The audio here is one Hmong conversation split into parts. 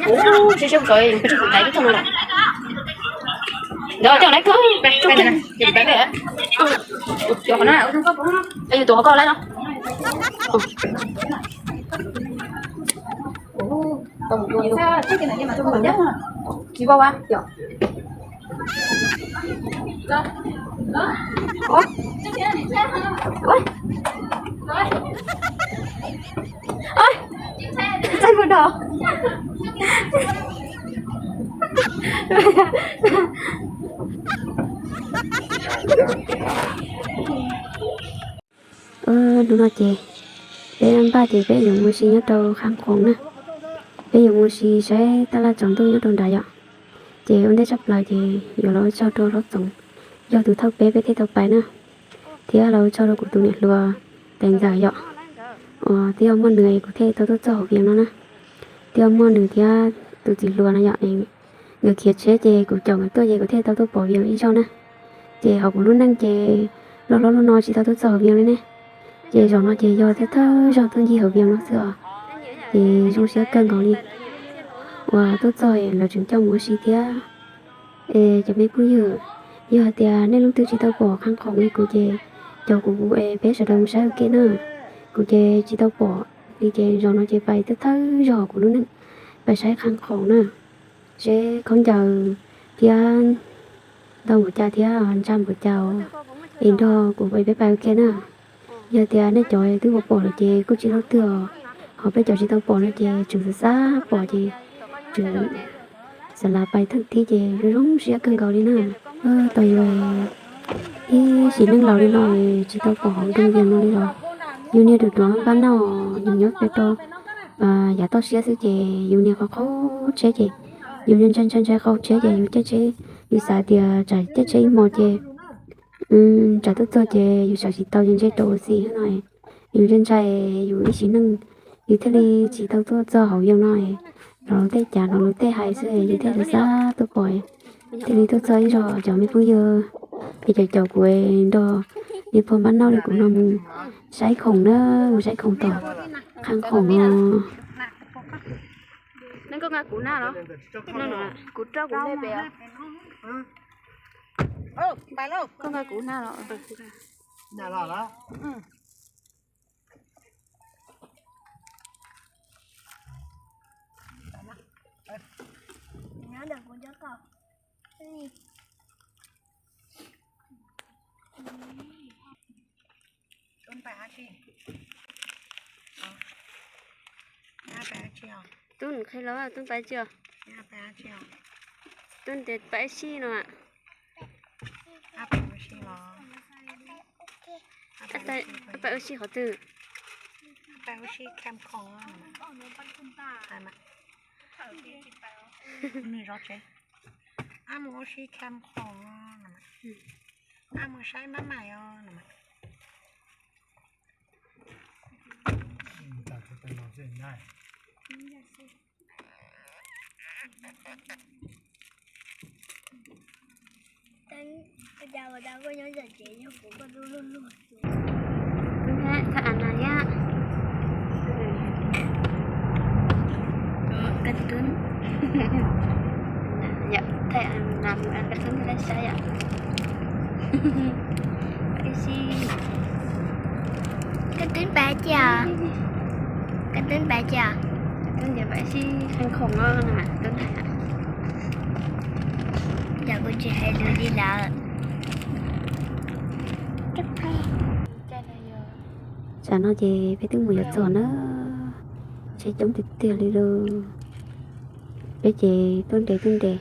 Sib sib mus sawv pes tsawg tus tais ib txog no lawm. Ntawd coj lawv koj, coj lawv, tus hauv koj lawm no. Tsis vau a yom. Txaij mus do. Hnub no ces peb npaj ces peb yuav mus ua si nyob rau Khaj Khoom na. Peb yuav mus ua si saib tab laj tsaus ntuj nyob rau nrad yom. Ces ua ntej tshaj plaws ces yuav los ua tsaug rau hlob Txoov, yog tus thauj peb peb thiaj tau pais na. Thiab los ua tsaug rau kuv tus niam hluas tais ntxawm yom, uas twb yog muaj nws kuv thiaj tau tuaj txog hauv Vias no na. Twb yog muaj nws thiab tus txiv hluas no yom, nkawd khiav tsheb ces kuv caum nkawd tuaj ces kuv thiaj tau tuaj pom Vias ib zaug na. Ces hauv kuv lub neej ces loj hlob lub no tsis tau tuaj txog hauv Vias li ne. Ces zaum no ces yog thawj thawj zaug tuaj ncig hauv Vias no xwb os. Ces zoo siab kawg nkaus li uas tuaj txog lawv tseem coj mus ua si thiab. Es cov me phooj ywg, yog hais tias nej leej twg tsis tau pom Khaj Khoom li kuv ces caum kuv es peb sawv daws mus saib ua ke na. Kuv ces tsis tau pom li ces zaum no ces pais thawj thawj zaug kuv lub neej pais saib Khaj Khoom na. Seb khaub ncaws thiab ntau npaum cas thiab ntsa npaum cas es nrog kuv es peb pais ua ke na. Yog tias nej cov twb pom lawm ces kuj tsis laub twg os, ho peb cov tsis tau pom no ces tseem xav xav pom ces tseem xav lav pais theej thib ces zoo zoo siab kawg nkaus li na. Tau yus ib sim neej laus li no tsis tau pom hauv nroog Vias no li los, yus niag ruam ruam npaj noj, yus nyob pem rau yav toj siab xwb ces yus niag qhov qhau tsheb ces yus ntshai ntshai ntshai qhau tsheb ces yus caij tsheb, yus xav tias tsam caij tsheb ib hmos ces tsam tuaj txog ces yus sawv tsis tau ces ntshe rau ua xim no. Yus ntshai ntshai yus ib sim neej yus thiaj li tsis tau tuaj txog hauv Vias no, los luag tej cav los luag tej hais xwb yus thiaj li xav tuaj pom, thiaj li tuaj txog ib zaug cov me phooj ywg es caum caum kuv nrog niag pog npab nauj li kuv no mus saib khoom na, mus saib khoom tom Khaj Khoom no. Koj nqa kuv na los? Koj nqa kuv na los? Tub qhia los tub pais tsi os? Tub ntes pais ua si no. Pais ua si qhov twg? Pais ua si kham khoom. Nws zov tsev. Ab mus ua si kham khoom. Ab mus saib mab mais os. Thaj Anas thiab Kab Tub. Thaj Anas mus Kab Tub laj saib yom. Kab Tub pais tsi os? Kab Tub pais tsi os? Kab Tub ntiav pais si khee khoom no na Tub na. Yog kuv tsis hais lus li lawm. Tsam no ces peb twb mus yuav txog na, tsheb coob tiag tiag li lauj. Peb ces tuaj nres tuaj nres,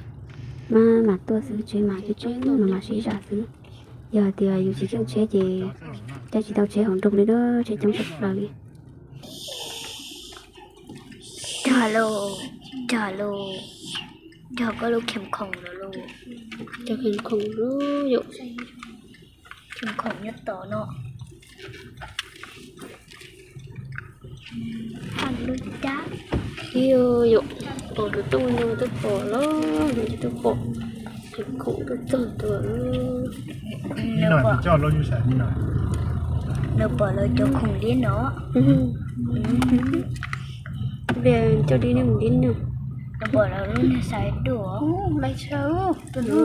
maj mam tuaj xwb, tsheb mas coob coob no mas sib zam xwb. Yog hais tias yus tsis keej tsheb ces caij tsis tau tsheb hauv nroog li na, tsheb coob tshaj plaws li. Rog lauj, rog lauj, rog koj lub kheem khoom lawm lauj. Cov kheem khoom lauj yom. Kheem khoom nyob tom no. Ib yom, pom tus tuj no twb pom los, twb pom kheem khoom tuaj txog tuaj. Nws pom lawv cov khoom li no. Coj li nej mus li no. Pom lawv lub niag xaiv duaj, laiv tshaj tus no.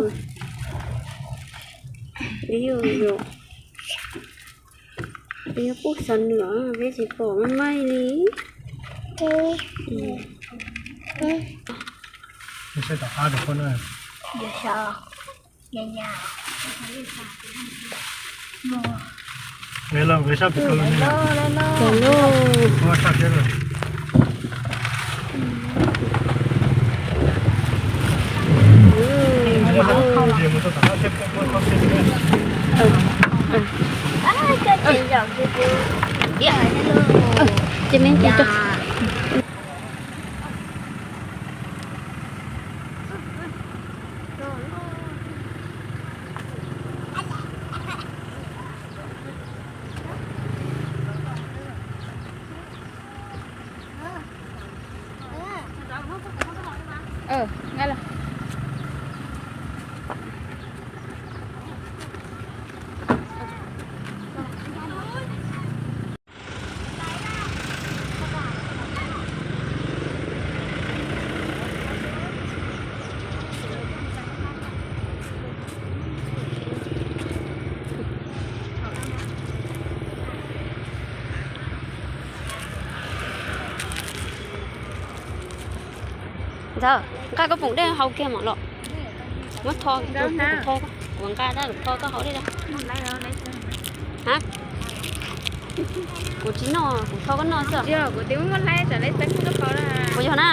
Peb yuav, peb yuav pub xov nws, peb tsis pom maij li. Ntxawm, nqa koj poom dej hau kiag mam los. Muab tho, kuv nqa tab, kuv tho koj hau dej. Ha? Kuv tsis noj, kuv tho koj noj xwb. Kuv yog na.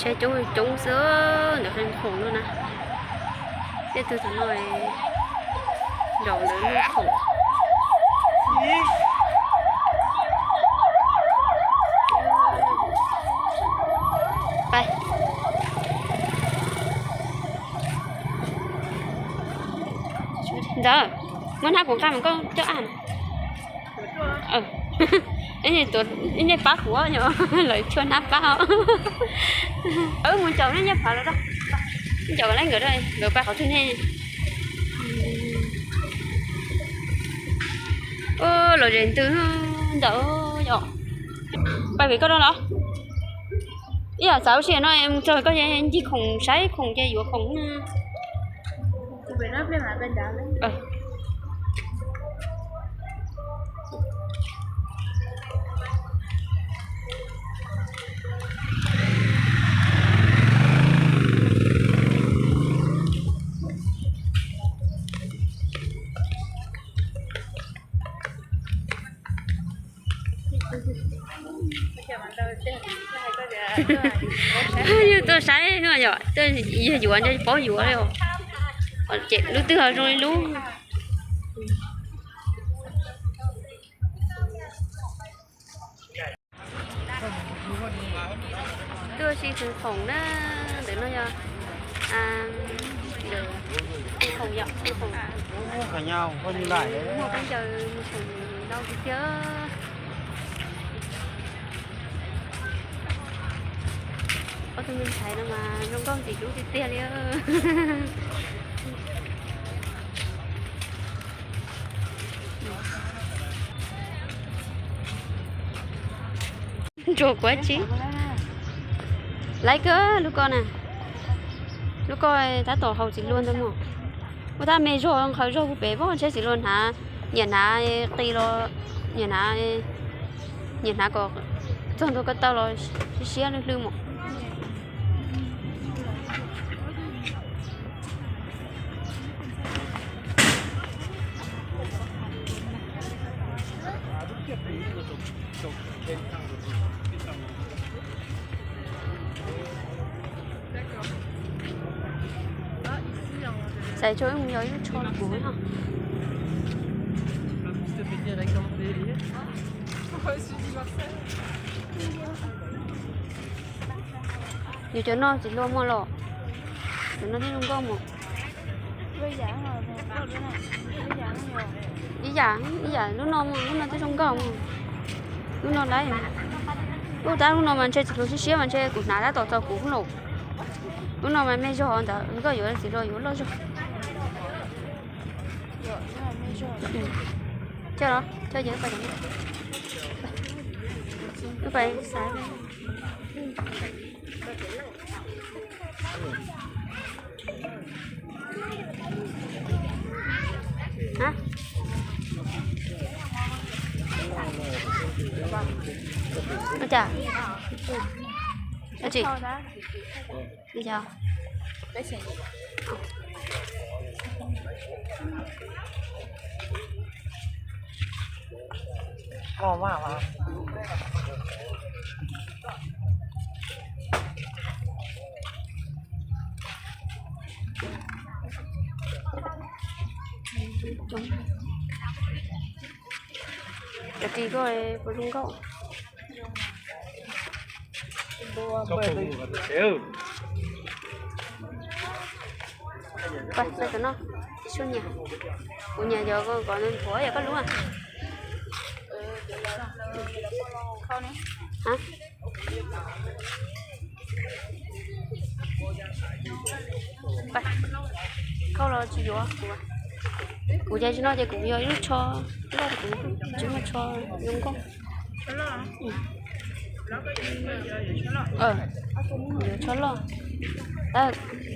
Tsheb coob coob xwb ntawm qee khoom no na. Tej tug thaum no nraum ntawd lub khoom. Ntxawm, muab hnab kuv nqa mus koj coj ab. Ib nej pab kuv, lawv chua hnab pab os. Wb mus caum nej nyiaj phav los da. Caum lawv nkawd, nkawd pais qhov twg ne? Los zem ntws ntawd yom. Pais pem koj rau los. Ib yam xav ua si no mus txog koj ncig khoom saib khoom ces yuav khoom. Yus tuaj saib yom, yog yuav ntshe paub yuav li. Ces lub twg ho zoo li lub. Tuaj ua si xwv khoom na, ntawm no yog khoom yom, khoom. Muaj khaub ncaws, khoom ntau tiag tiag. Ob tug me ntxhais no mas zoo nkauj ntxim hlub tiag tiag li. Ntsuag kuav tsi. Laib kawg lub ko na. Lub ko tab tom haus txiv hlua ntag mog. Ua tab me zog nqhaws zog puag pem pob tsheb txiv hlua hnav, nyiam hnav qis los, nyiam hnav, nyiam hnav kom txog ntua ko taw los siab siab hlwb hlwb mog. Xaiv tsho wb mus yog ib lub tsho los kuv no. Yus cov no tsis hlua muaj los. No twb zoo nkauj mus. Ib yam, ib yam, lub no, lub no twb zoo nkauj mus. Lub no lawm. Ub, tab lub no mas ntshe tsis hluas siab siab mas ntshe kuv hnav tab tom txog kuv lawm. Lub no mas me zog ntawd, koj yuav txiv hluas yuav loj zog. Coj los, coj ces pais, pais xav. Ua cas? Ua tsis? Li cas? Cov ris koj puas zoo nkauj? Pais, pais tom no, tsis tshua nyiam. Kuv nyiam cov kom nthuav yog koj lub. Khau los tsis yuav, kuv ces tsis no ces kuv yog ib lub tsho loj, kuv tsis muaj tsho zoo nkauj. Yuav tsho loj,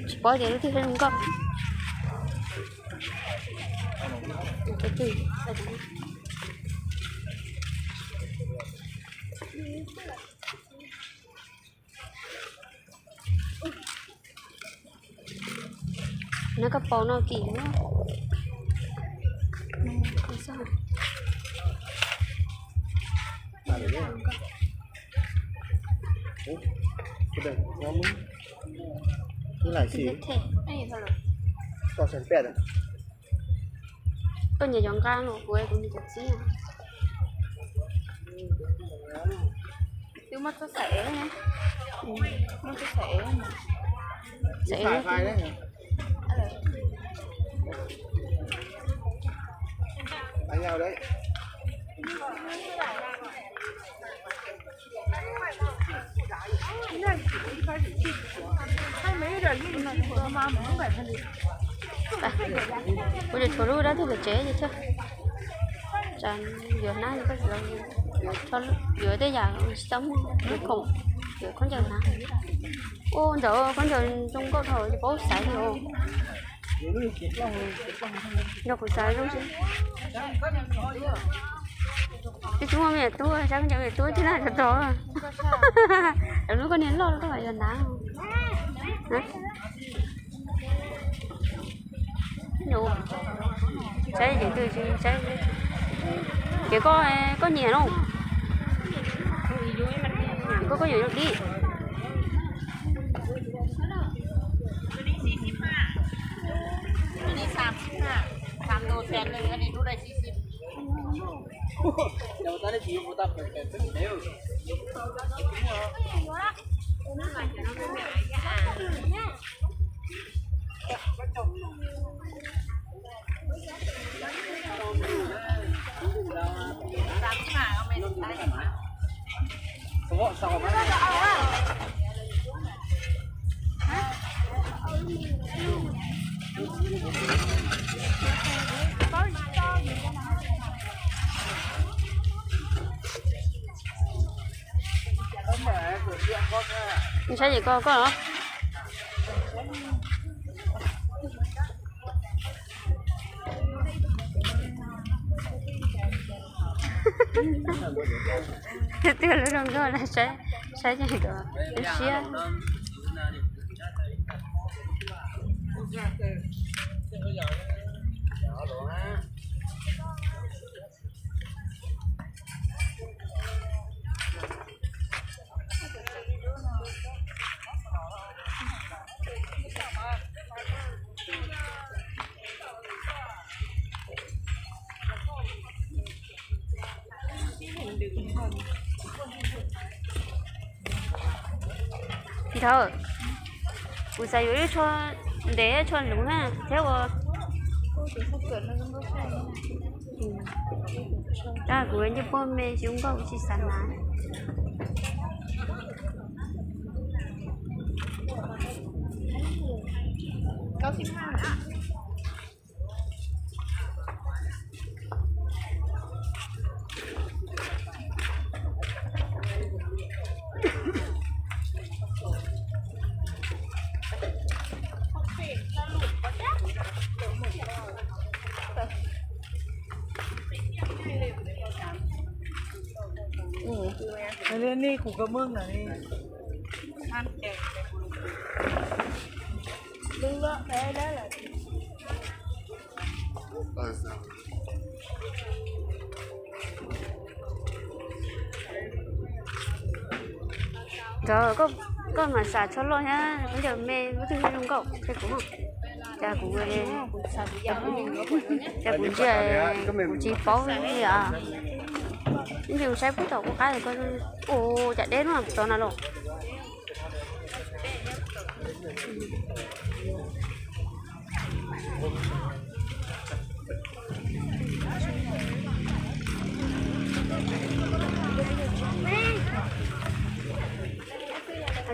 tsis paub tias lub twg zoo nkauj. Nab koj paus no kim. Koj nyiam cov nqaj no, kuv, kuv nyiam cov txib. Twb muaj txoj xaim ev ne. Muaj txoj xaim ev. Xaim ev. Kuv tshuav lub dab tuag pem tsev ces thiaj tsam yuav hnab, yuav tej yam tsis tau muaj, yuav khoom, yuav khaub ncaws hnav. Ua ntawd khaub ncaws zoo nkauj dhau tsis paub xaiv li os. Yog kuv xaiv zoo xwb. Twb tsis muaj me nyuam tub, saib khaub ncaws me nyuam tub tib na tau. Lawv lub koj niag loj koj yuav hnav. Saib ces twb tsis saib. Ces koj, koj nyiam no. Koj, koj yuav li. Saib ces koj, koj los. Twb lub zoo nkauj na, saib, saib ces lub siab. Tsis tau, kuv xav yuav ib tsho Ntev tshuaj luv na thiab ua. Kuv ncej puab me tsis zoo nkauj kuv tsis xav hnav. Nej kuv ka muag na. Koj mam sam tsho loj thiab, koj ncaws me lub twg zoo nkauj qhia kuv. Cas kuv, cas kuv ntsia kuv tsis paub li os. Ib ntsis kuv saib puag tom kuv qab koj ua cas deb no tod na los.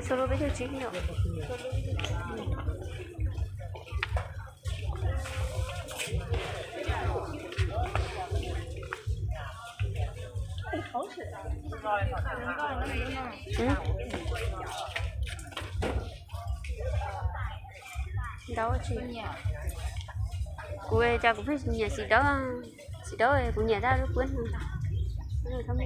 Txhua lub peb caug tsib yom. Ntau tsis, kuv cas kuv pheej nyiam xim dawb, xim dawb kuv nyiam dab lub puab no. Niam kom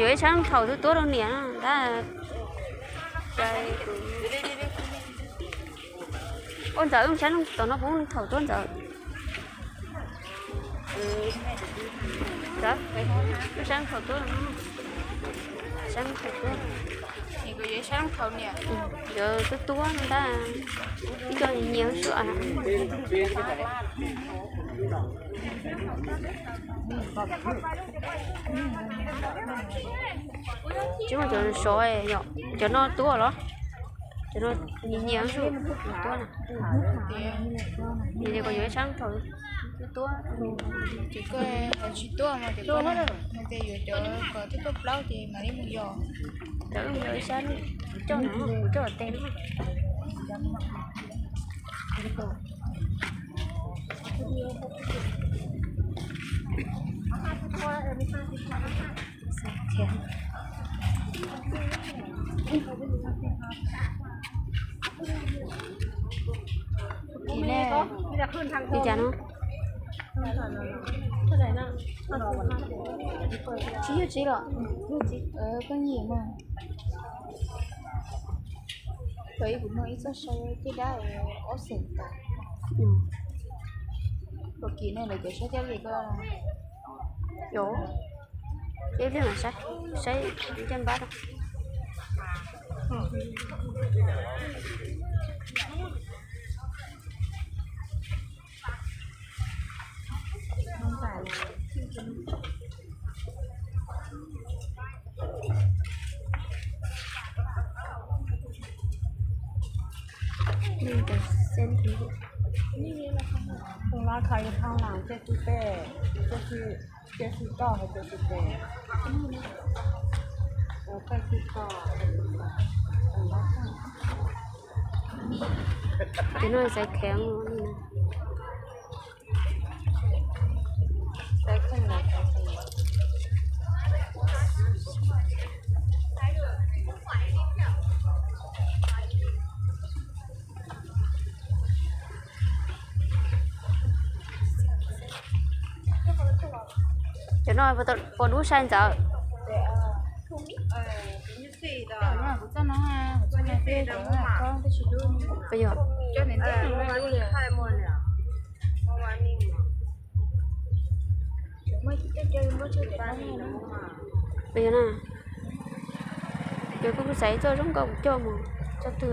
yuav ib sab thaum tuab tuab rau niam ntag. Ua Ntxawm, wb sab tom no puas thaum tuab Ntxawm? Wb sab thaum tuab, sab thaum tuab. Yuav tuab tuab ntag, ib co nyiam sua. Tsis muaj cov sov, cov no tuab los? Cov no nyiam nyiam tuab na. Nyiam nyiam kom yuav ib sab thaum tuab tuab. Ces koj tsis tuaj mas ces koj tias yuav cov kom tuaj tuaj plaub ces mam li mus yos. Cov wb mus yos ib sab, kuv coj no, kuv coj tes no. Li cas no? Tsib caug tsib los? Koj nyiam mas. Thaum ub kuv muaj ib txoj saw caj dab ob xees tawm. Ua kiag no lawv cov saib caj li koj. Cov, ib pliag mam saib, saib caj npab rau. Tus no khov yuav thoo las, caij xu peb, caij xu toj hos caij xu pem? Caij xu toj. Tus no xaiv kheev. Cov no puas dub sai Ntxawm? Puas yog? Puas yog na? Ces kuv xav txoj zoo nkauj kuv coj mus txog twg.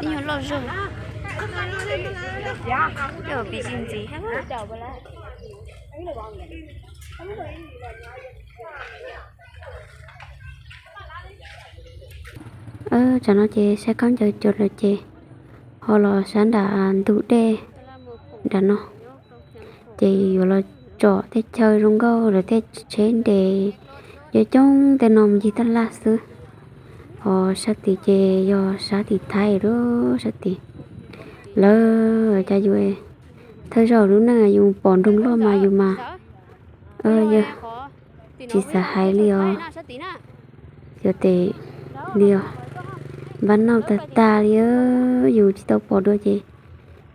Ib nyuag loj zog, yog piv txi ntxiv thiab. Tsam no ces saib khaub ncaws cuag lawm ces ho los sab nram ntug dej nram no, ces yuav los tsom tej chaw zoo nkauj lawm tej tsheb nres, coob coob tej no mus ncig tab laj xwb. Ho sab tid ces yog sab tim Thaib lub sab tid. Lawv cas yus thawj zaug lub neej yus pom nroog loj mas yus mas yog tsis xav hais li os. Yog tes li os, npaj nauj tag tag li, yus tsis tau pom dua ces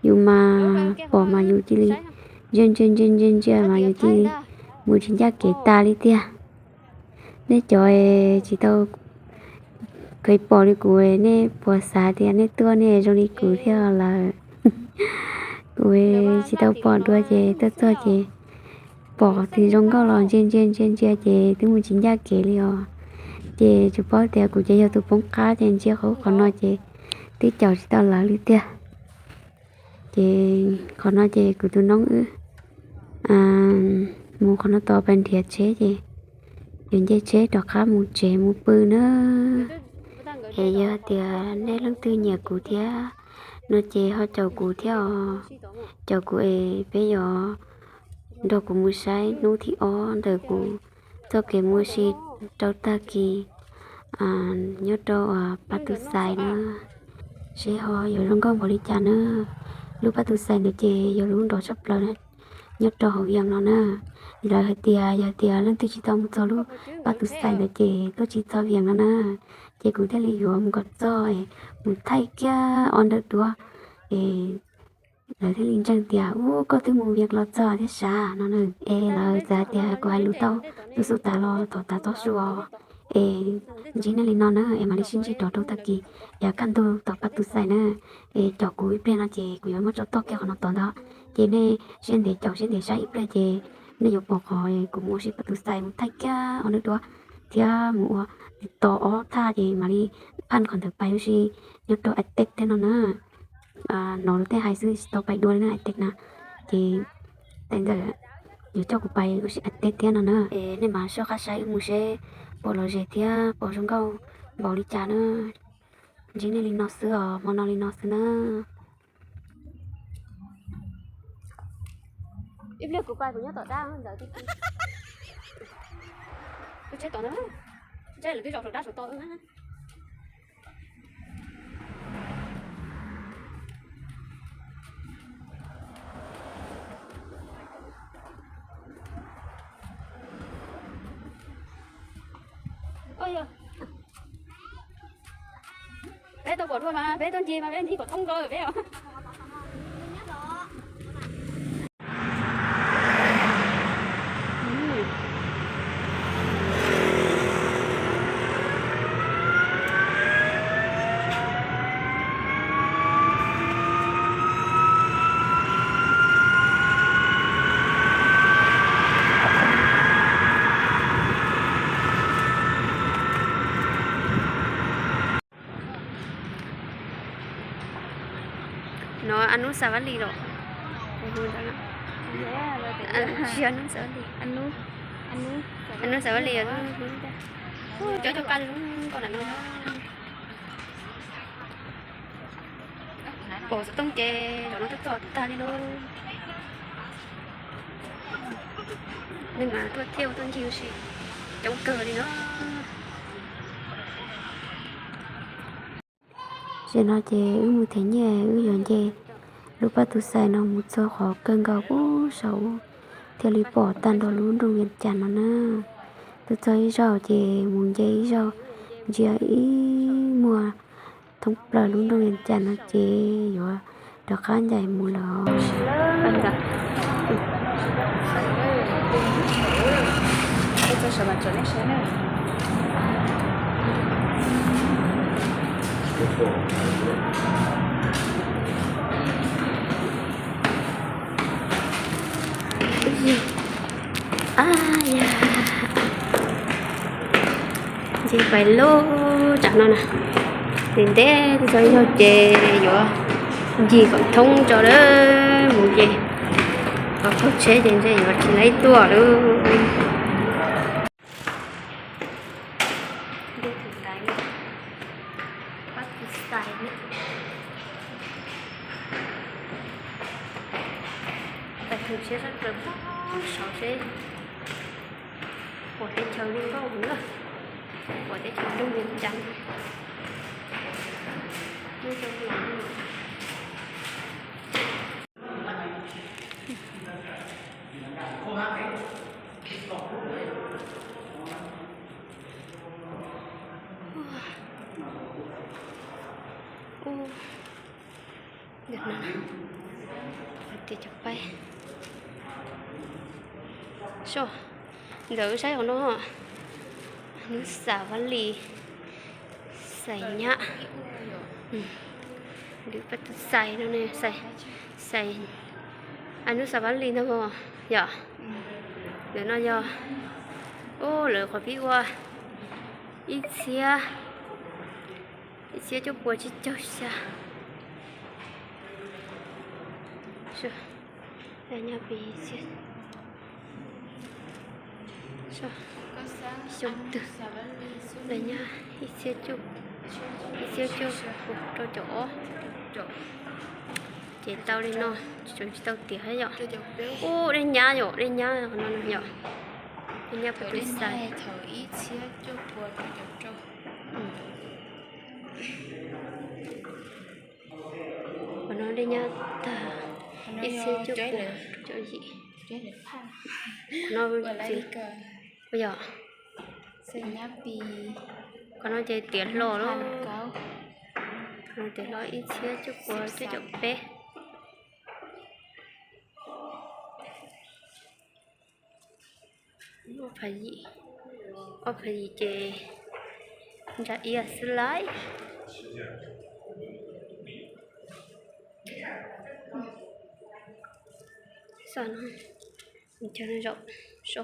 yus mas pom mas yus cia li ntsia ntsia ntsia ntsia ntsia mas yus cia li mus tsis ncaj kev tas li tiag. Nej cov tsis tau kheev pom li kuv, nej puas xav tias nej tuaj nej zoo li kuv thiab lawm? Kuv tsis tau pom dua ces tuaj txog ces pom tus zoo nkauj los ntsia ntsia ntsia ntsia ces twb mus tsis ncaj kev li os. Ces tsuas paub tias kuv ces yog tus poob qab ces ntsia qhov ub qhov no ces twb caum tsis tau lawv li tiag. Ces qhov no ces kuv tus noob wb mus qhov no tod pais nrhiav tsheb ces yuav nce tsheb rov qab mus tsev mus pw na. Es yog tias nej leej twg nyiam kuv thiab no ces ho caum kuv thiab os. Caum kuv es peb yuav nrog kuv mus saib hnub thib ob ntawm kuv txoj kev mus ua si rau tag kis nyob rau Pab Tus Xais na, seb ho yuav zoo nkauj npaum li cas na. Lub Pab Tus Xais ntawd ces yog lub nrov tshaj plaws nyob rau hauv Vias no na. Lawv hais tias yog tias leej twg tsis tau mus txog lub Pab Tus Xais ntawd ces tuaj tsis txog Vias no na. Ces kuv thiaj li yuav mus kom txog, mus thaij kiag ob ntawm duab es lawv thiaj li ntseeg tias ub koj twb mus Vias los txog thiab sav no na. Es lawv txawm hais tias kuv hais lus tau, tus xub tas los thov tas txhob su os. Es ntsib nej li no na es mam li sib ntsib rov rau tag kis yav kaj ntug tom Pab Tus Xais na. Es caum kuv ib pliag no ces kuv yuav muab tso toj kiag qhov no tod ntag. Ces nej siab ntev caum siab ntev saib ib pliag ces nej yuav pom qhov kuv mus ua si Pab Tus Xais mus thaij kiag ob ntawm duab thiab mus ua tos ob thaj ces mam li phaj qhov ntawd pais ua si nyob rau Atec thiab no na. Hnov luag tej hais xwb tsis tau pais dua li na Atec na. Ces tej ntawd yuav coj kuv pais ua si Atec thiab no na. Es nej mam soj qab saib wb mus seb puas lom zem thiab puas zoo nkauj npaum li cas na. Ntsib nej li no xwb os, hmo no li no xwb na. Ib pliag kuv pais kuv nyob tom dab ntawd. Tus tsheb tom no, ntshe lawv twb zaum saum dab saum tod na. Peb tau pom dua mas peb tuaj ncig mas peb ncig kom thoob nkaus peb os. No Anub Xas Vaj Lis los? Tsis yog Anub Xas Vaj Lis. Anub Xas Vaj Lis, cov cov qab zoo nkauj ntawm no. Pom xov tooj ces zaum no twb txog tag li lauj. Neeg mas tuaj thiab ua tuaj ncig ua si coob kawg li no. Zaum no ces wb mus them nyiaj wb yuav nce lub Pab Tus Xais no mus txog qhov kawg nkaus ub saum ub thiaj li pom tag nrho lub nroog Vias Cas no na. Twb txog ib zaug ces mus nce ib zaug, ntsia ib muag thoob plaws lub nroog Vias Cas no ces yuav rov qab ncaim mus lawm. Nce pais lub tsam no na, ntev ntev txog ib zaug ces yuav ncig kom thoob tso lawm mus ces, ho koj tsheb ces ntshe yuav tsis laib tuaj lawm. Tais tus tsheb sab plaws pem saud seb puas teb chaws zoo nkauj heev na, puas teb chaws nroog Vias Cas. Ntawm no, ntawm cov paib, so, ntawm wb saib qhov no, Anub Xas Vaj Lis, Xais Nyab, ntawm Pab Tus Xais no, Xais, Anub Xas Vaj Lis ntag yom. Ntawm no yog, ub, lawv qhov pib ua ib txhiab, ib txhiab cuaj puas tsib caug xya. Lawv nyob pem xyoo twg, lawv nyob ib txhiab cuaj, ib txhiab cuaj puas rau caum ob. Ces tau li no, tseem tsis tau tiav thiab yom. Ub, dej nyab yom, dej nyab qhov no yom. Dej nyab Pab Tus Xais. Qhov no dej nyab tag ib txhiab cuaj puas rau caum yim. Qhov no, ua yog, qhov no ces tiav hlo lawm. Qhov no tiav hlo ib txhiab cuaj puas cuaj caum peb. Ob phav yim, ob phav yim ces ntsa iab xwb lauj. Xav no, nws cog zaum so,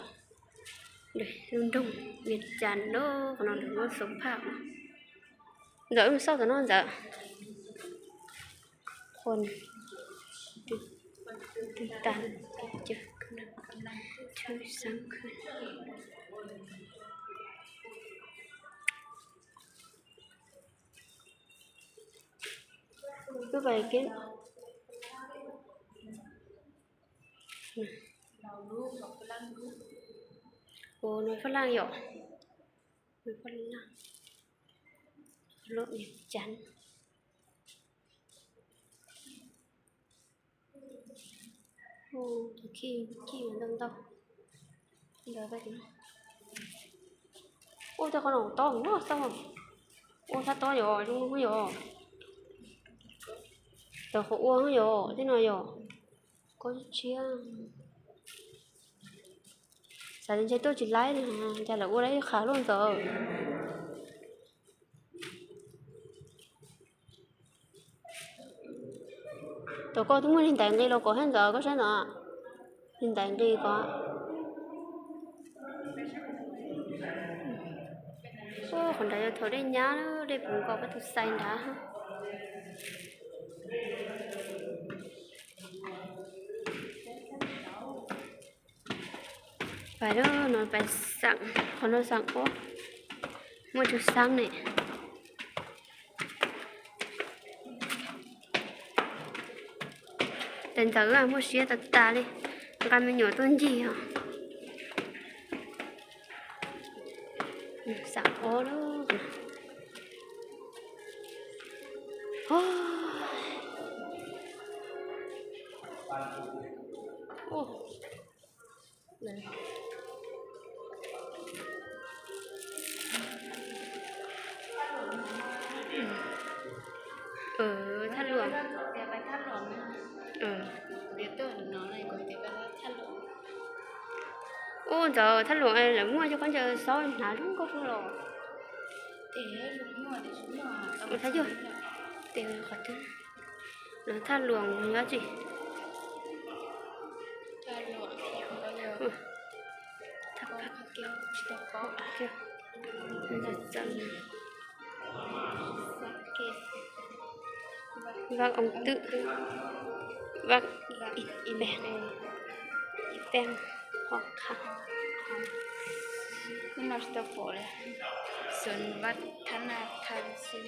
lub nroog Vias Cas na, qhov no lawv muab xov phaj. Ntxawm, wb mus xauj tom no Ntxawm. Qhov no, tus tas, wb pais ke. Ua no Fab Laj yom, no Fab Laj, lub Vias Cas. Ua, khij khij ntau ntau ntawd. Ua tej qhov no tob no xauj. Ua thaj tob yom, zoo yom. Tawm qhov ua yom, tej no yom. Kob tshiab. Xav tias ntshe tuaj tsis laib li, cas lawv ua laib ib qho luaj ntawd. Tom koj twb muaj li ntais nqi los kom thiab Ntxawm, koj saib ntawm, li ntais nqi kom. Qhov nrad yog thaum dej nyab, dej puv nkaus pab tus xais nrad. Pais lawm no, pais xeem, qhov no xeem ub, muaj tsawg xeeb ne. Tais ntxawm muaj siab tas tas li, nqa me nyuam tuaj ncig os. Xeem ub lawm. Thaj Luam. Ub, ntxawm Thaj Luam lawv muaj cov khaub ncaws xob hnav zoo nkauj kawg los. Ua thab yog, tes qhov twg, Thaj Luam nyob tsis. Vaj Oos Twm, Vaj Ib Peeg, Ho Kham. Xwm Vaj Thab Na Thab Xwm.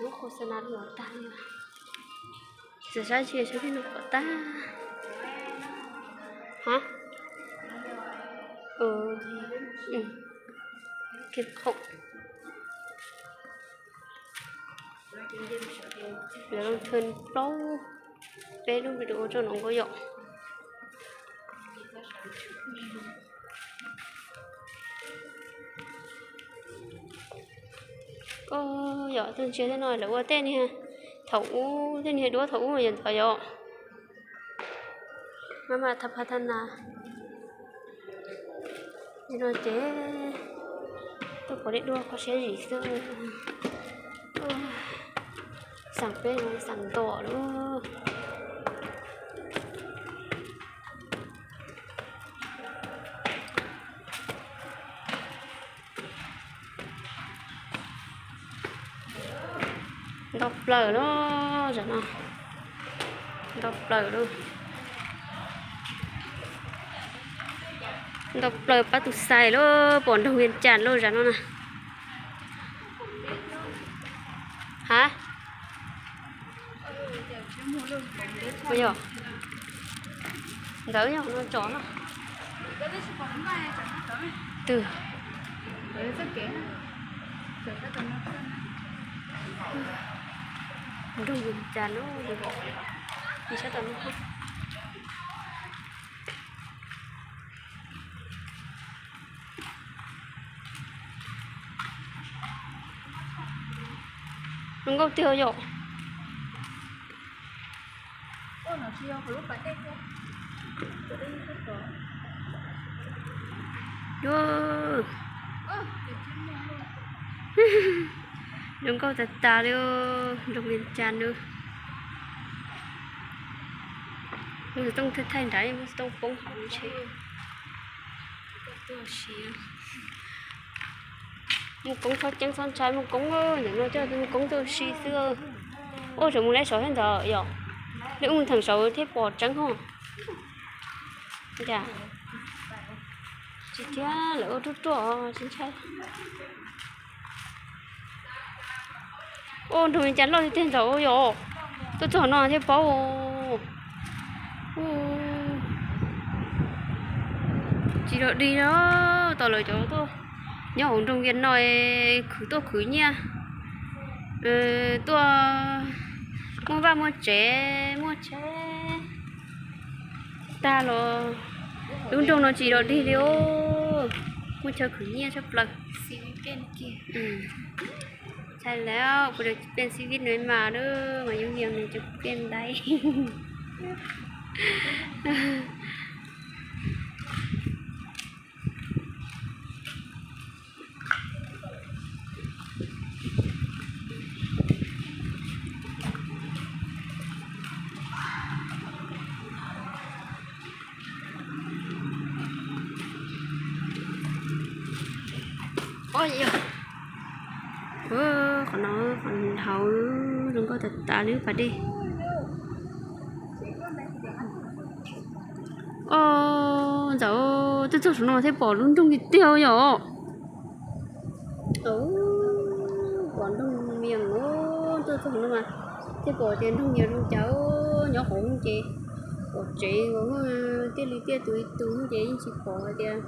Lub qhov xav na los tag li. Txawm saib tsis saib peb no kom tag. Ha, kiag khoom. Lawv loo thw plaub peb lub video rau no nkauj yom. Koj yog tus ntsia tej no lawv ua tej niag, thaum ub tej niag duab thaum ub yog ntawd yom. Maj mam thab phab thab na. No ces tuaj pom dej dua kho siab zim xwb. Xeem peb no xeem ntom lawm. Nto plaws lawm zam no, nto plaws lawm. Nto plaws pab tus xais lawm, pom nroog Vias Cas lawm zam no na. Ha, yog ntawd yog no tso na. Twg? Nroog Vias Cas lawm, sab tom no. Zoo nkauj tiag yom. Zoo nkauj tas tas li, nroog Vias Cas na. Muaj xov tooj thaij thaij nrad, muaj xov tooj poob hauv tsheb. Muaj koob txhob ceeb txhob ntshai, muaj koob ntawm no coj muaj koob tuaj ua si xwb. Ua tseem mus lawm saud thiab ntawd yom, lawv ua theem saud thiaj pom tseeb ho. Tsis thiab lawv ua ruaj ruaj tsis ntshai. Ua nroog Vias Cas loj tiag tiag ntawd yom. Tuaj txog no thiaj paub. Tsis dog dig no, tom lawv cov tuaj nyob hauv nroog Vias no khwv tuaj khwv nyiaj, tuaj muaj vaj muaj tsev muaj tsheb tag los lub nroog no tsis dog dig li os. Muaj chaw khwv nyiaj tshaj plaws. Tshaj lawm, kuv pej xib vib no mas lawm mas yooj yim nws cov pej ntais. Qhov no qhov hauv zoo nkauj tas tas li pas dej. Os, ntxawm, tuaj txog saum no thiaj pom lub nroog tiag tiag yom. Pom nroog mias, tuaj txog saum no mas thiaj pom tias nroog mias zoo cas. Nyob hauv ces pom tsev, thiaj li tiaj tus ib tug ces yeej tsis pom hais tias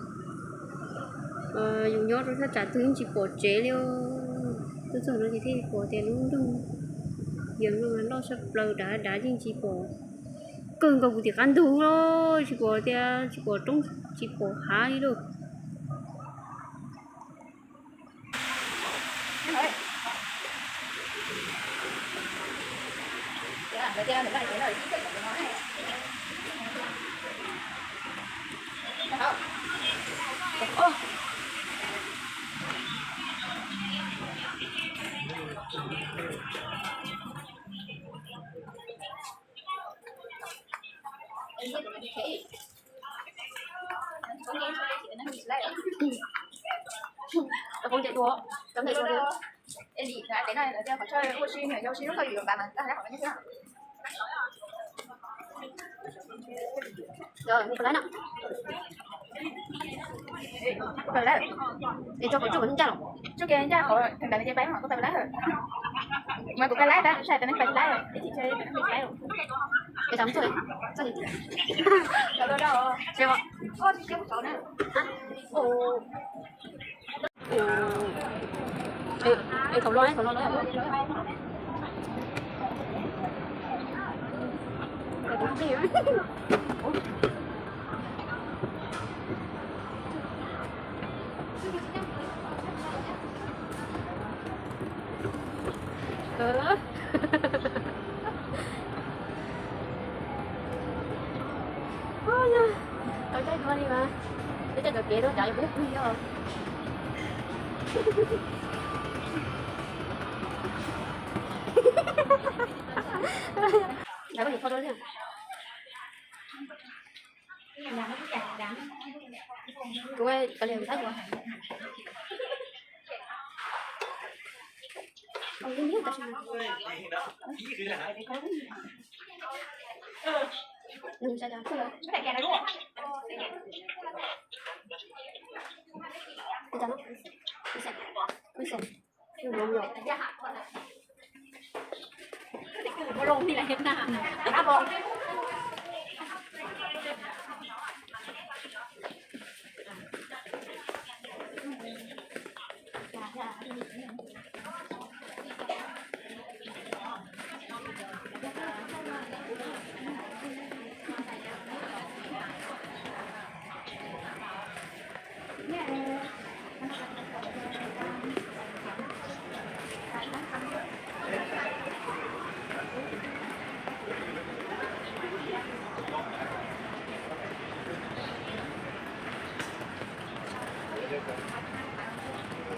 yus nyob rau thaj tsam twg yeej tsis pom tsev li. Tuaj txog no ces thiaj pom tias lub nroog yog nroog loj tshaj plaws, dav dav yeej tsis pom. Kawg nkaus kuv tim qab ntug los tsis pom tias, tsis pom roob tsis pom hav li lauj. Cov phooj ywg, cov phooj ywg, ua si, ua si lub thawj video mas, es tso qhov tsuj ncaj los, tsuj kiag ncaj qhov tag nrad li ces pais mas kuv tau lawm. Mas kuv pais lawm tab, kuv saib tus neeg pais lawm, ib chim tso tus neeg pais lawm. Es thaum los, thaum los. Tau caij dua li mas, peb caij dua kev rau cav yus peb pw yog. Kuv cov li tab ua.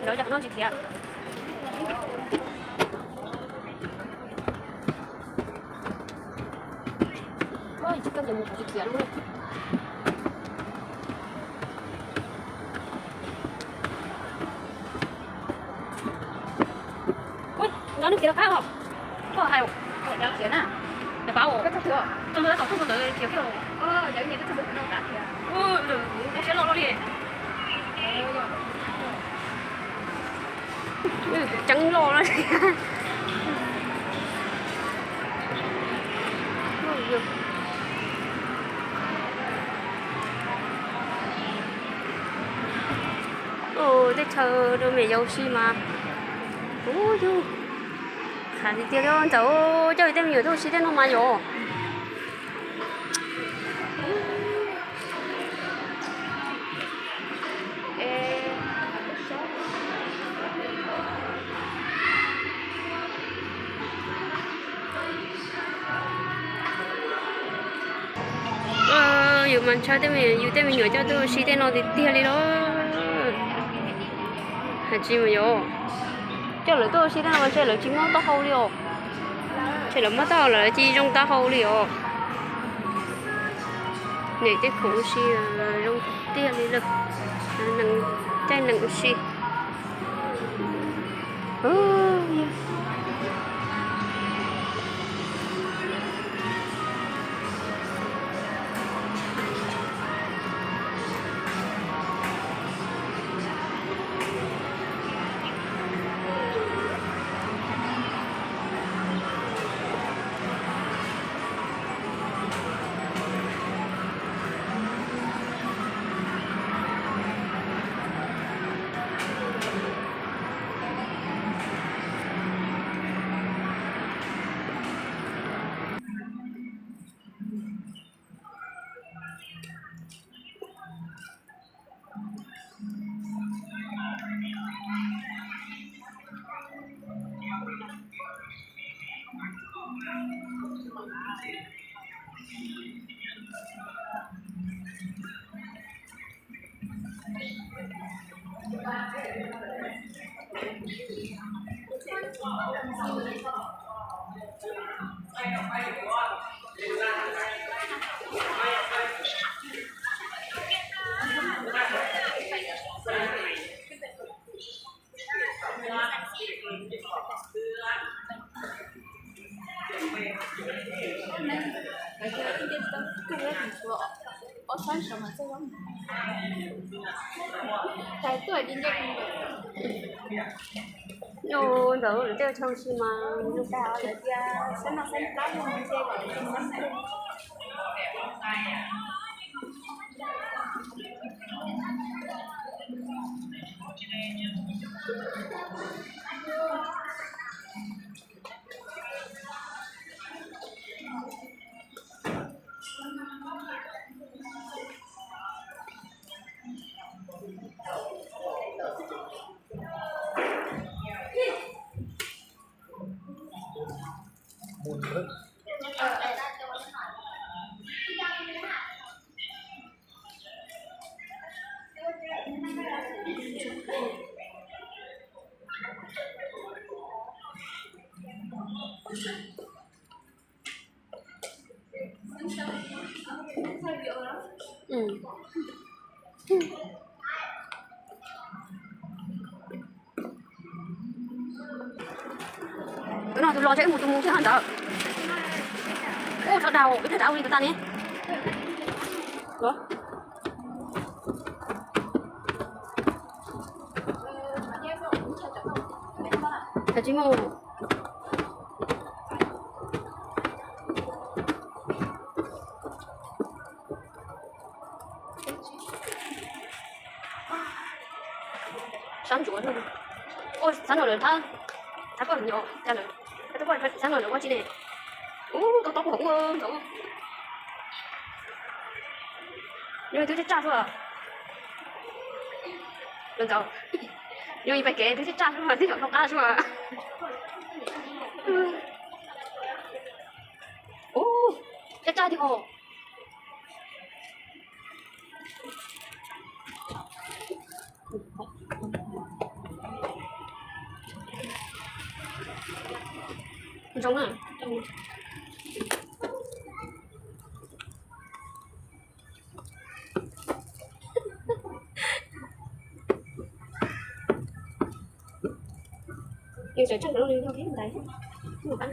Lawv cov no tsis khiav. Oj, tsis kawg ces mus tsis khiav lawm. Ui, nkawd nws khiav rov qab os. Koj hais, khiav na. Rov qab os. Koj txog twg os? Txog ntawd, txog ntawd khiav kiag. Ua, siab loj loj li. Ceeb loj na. Ua, tej chaw rau me nyuam yaus ua si mas. Ub, yus, qab tiag tiag li ntxawm, coj tej me nyuam tuaj ua si tej no mas yom. Yus mas ntshaw tej me, yus tej me nyuam coj tuaj ua si tej no tiag tiag li los. Hais tsis mas yom, coj lawv tuaj ua si tej no mas ntshe lawv tsis muaj taub hau li os. Ntshe lawv muaj taub hau lawv tsis zoo taub hau li os. Niam tej khoom ua si zoo tiag li lawm. Caij nees ua si. Ntawd lawv tej chaw si mas Tus no tus los tso ib mus tus mus thiab ntawd. Ub, tso dau, ib tug dau li tus tas ne. Tsis mus. Sab ntsuav, ua xab no lawm thab, thab koj nyom cas lawm, thab koj xab no lawm ua tsi ne. Ub, tau tau kuv hov ua ntawd. Yog twb tsaj tsaj xwb. Los ntawd, yog ib pais kev twb tsaj tsaj xwb, twb yom dhau qab xwb. Ub, tsaj tsaj tiag os. Zoo na. Yus tseem tseem zoo li yog thiab ntawd. Mus qab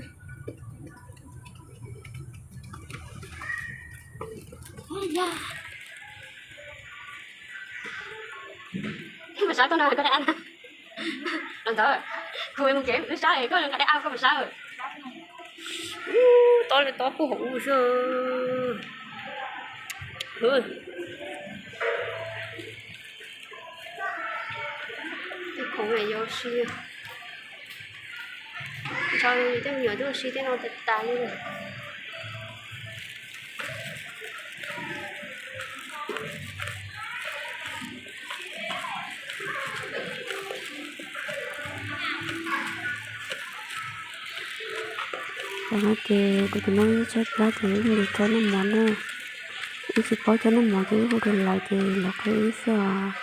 na. Koj mas sab koj no koj dai ab na. Los ntawd, kuv mus kev wb sab es koj nqa dai ab koj mas sab. Tob li tob puag hauv ub xwb. Tej khoom no yuav si, ntshe tej me nyuam twb ua si tej no tas tas li lawm. Tam no ces kuv tus noob tshaib plab ces wb mus thawb noj mov na. Wb tsis paub thawb noj mov ces wb hu rau lawv ces lawv qhia wb xwb os.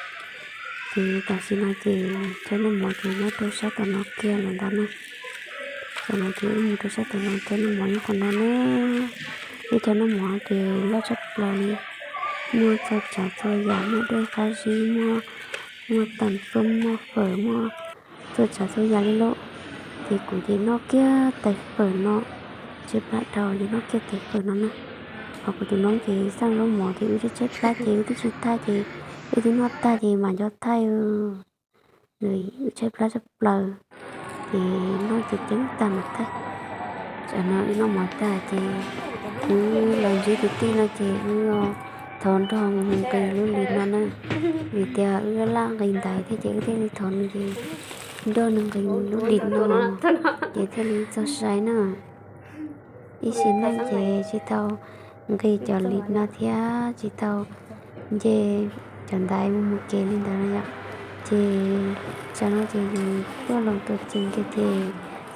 Ces tam sim no ces thawb noj mov ces nyob rau sab tom no kiag lawm ntag na. Tam no ces wb mus rau sab tom no thawb noj mov nyob qhov no na. Wb thawb noj mov ces loj tshaj plaws li. Muaj txhua tsav txhua yam, muaj dej qab zib, muaj, muaj tam xub, muaj fawm, muaj txhua tsav txhua yam li lauj. Ces kuv ces noj kiag tais fawm no, tshaib plab dhau ces noj kiag tais fawm no na. Ho kuv tus noob ces xaj zaub mov ces wb tshaib tshaib plab ces wb twb tsis thaij ces wb twb noj tag ces mam nco thaij. Wb tshaib plab tshaj plaws ces noj ces ceeb tag mam thaij. Tam no wb noj mov tag ces wb los ntsib kwv tij no ces wb thov nrog mus nqis lub lis no na. Vim tias wb laj nqis ntaiv thiab ces wb thiaj li thov nws ces nrog nws nqis lub lis no ces thiaj li txog sai na. Ib sim neej ces tsis tau nqis cov lis no thiab tsis tau nce cov ntaiv mus mus kev li ntawd no yom. Ces tsam no ces yus tuaj los tuaj txog kiag ces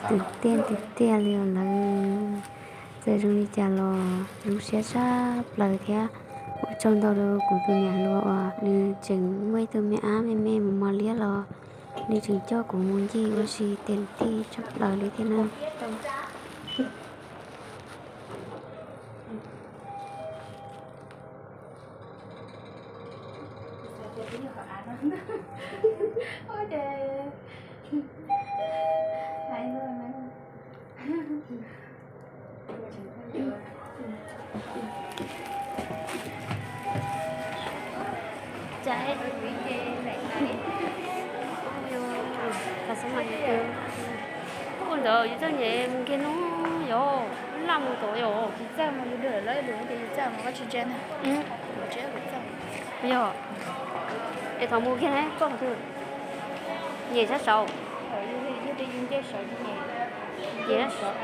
tus tiaj tus tiaj li os lawm. Txawm zoo li cas los zoo siab tshaj plaws thiab ua Tsaug ntau rau kuv tus niam hluas uas nws tseem muaj ib tug me ab me me mus mos liab los nws tseem coj kuv mus ncig ua si tes thij tshaj plaws li thiab na. Ua ntawd yus txawj nyem mus nkiag no yog laj mus tod yog. Yog, es thaum mus kiag na koj qhov twg? Nyem sab saud. Nyem sab saud.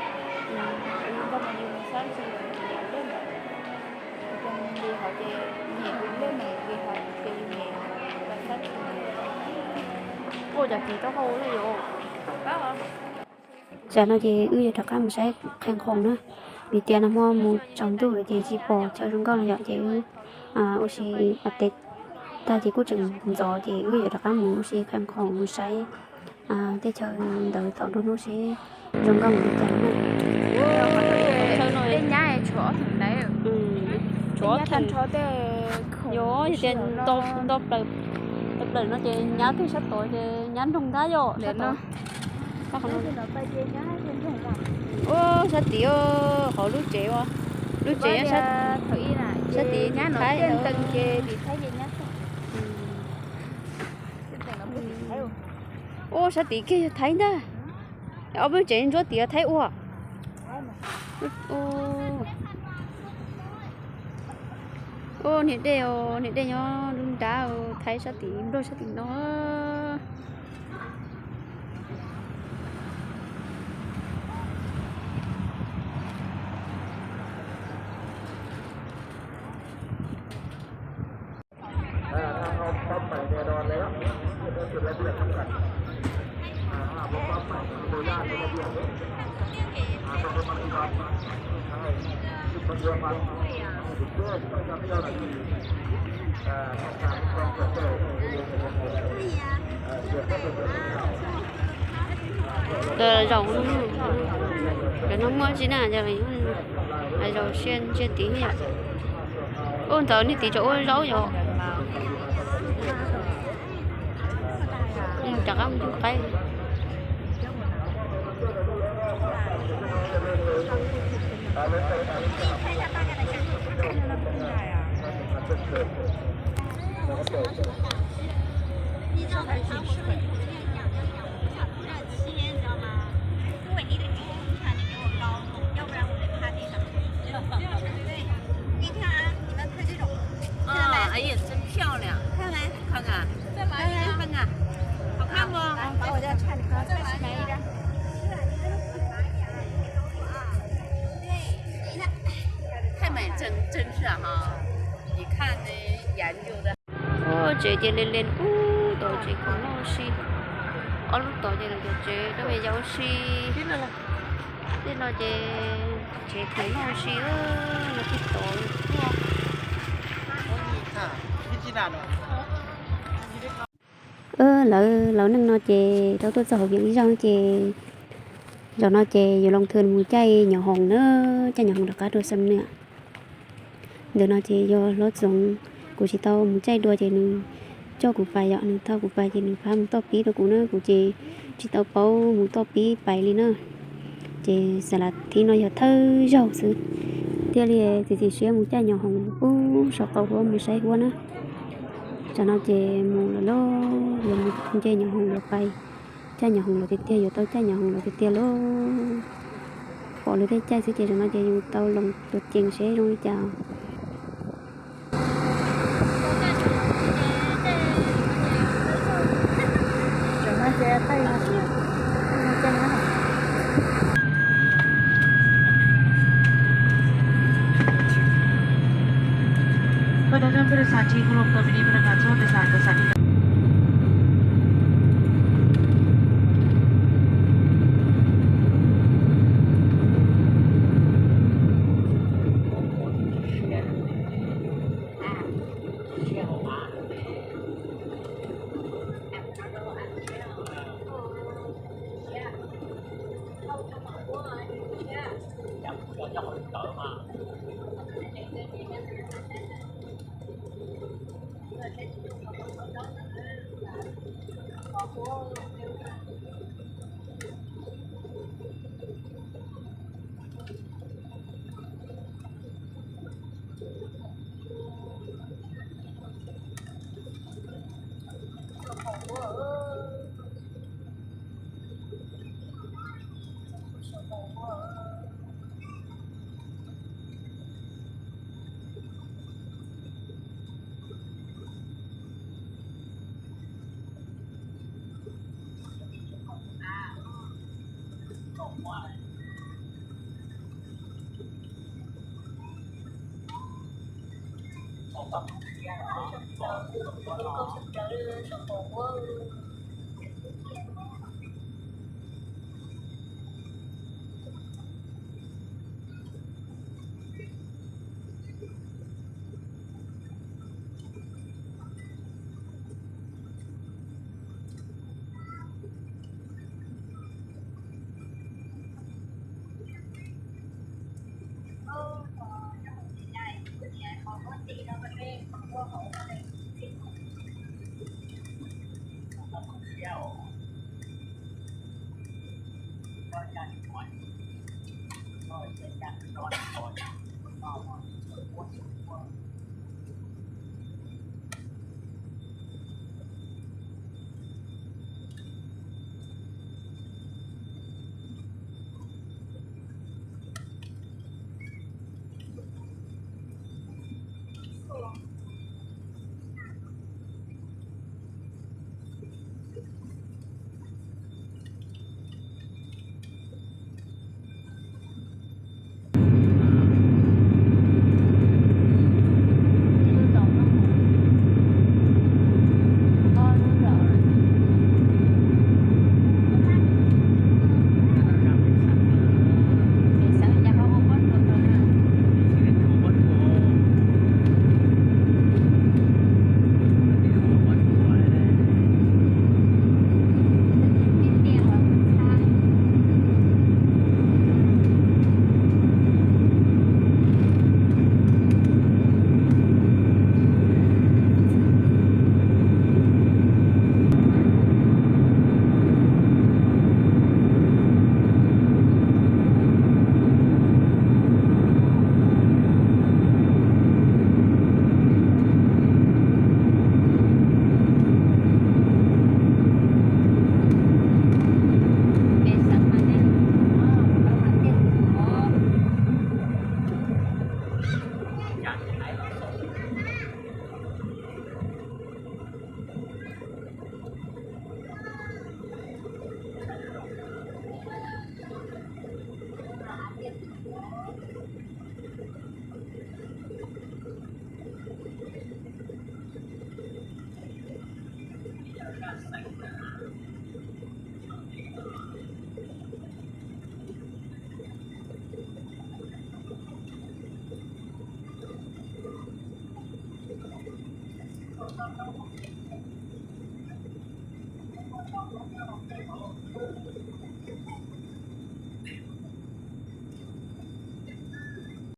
Ua cas kis taub hau ne yom. Tsam no ces wb yuav rov qab mus saib qhia nkhaus na, vim tias nag hmo mus tsaus ntuj lawm ces tsis pom chaw zoo nkauj no yom, ces wb ua si ua teb tag ces kuj tseem ntxov ces wb yuav rov qab mus ua si qhia nkhaus mus saib teb chaws ntawd thaum nruab hnub seb zoo nkauj npaum li cas na. Tej nyab tshuav ob theem ntawd, tshuav ob theem, yog tias nto plaws, nto plaws no ces nyab twg sab tod ces nyab nroog ntag yom. Ua sab tid, qhov lub tsev, lub tsev sab tid Thaib. Ua sab tid kiag yog Thaib ntag. Ob peb tsev ntsuab tid Thaib ua. Ua niag dej, niag dej nyob nruab nrab Thaib sab tid, Nplog sab tim no. Zaum, cov no muaj tsi na, zaum siab ntsiag tid yom. Ua ntawd niag tid tseem ua zaub yom. Rov qab mus cug qaib. Tsev ces len len ub tod tsev khoom noj ua si. Ob lub tod ces lawv cov tsev rau me yau ua si. Tej no ces tsev khoom noj ua si no tib tod. Lawv laus neej no ces tau tuaj txog hauv Vias ib zaug ces zaum no ces yuav loo thw mus caij nyom hoom na, caij nyom hoom rov qab rau Xam Nuam. Ntawm no ces yog hlob Txoov, kuv tsis tau mus caij dua ces nws coj kuv pais yom, nws thauj kuv pais ces nws pab mus toj pib rau kuv na, kuv ces tsis tau paub mus toj pib pais li na. Ces xav las thib no yog thawj zaug xwb, thiaj li txiav txim siab mus caij nyom hoom pub saum qaum huab mus saib huab na. Tsam no ces mus lawm lauj, yuav mus nce nyom hoom yuav pais caij nyom hoom los tiag tiag, yuav tau caij nyom hoom los tiag tiag lauj. Pom lawv tej caij xwb ces tsam no ces yus tau los tuav ceev seb zoo li cas.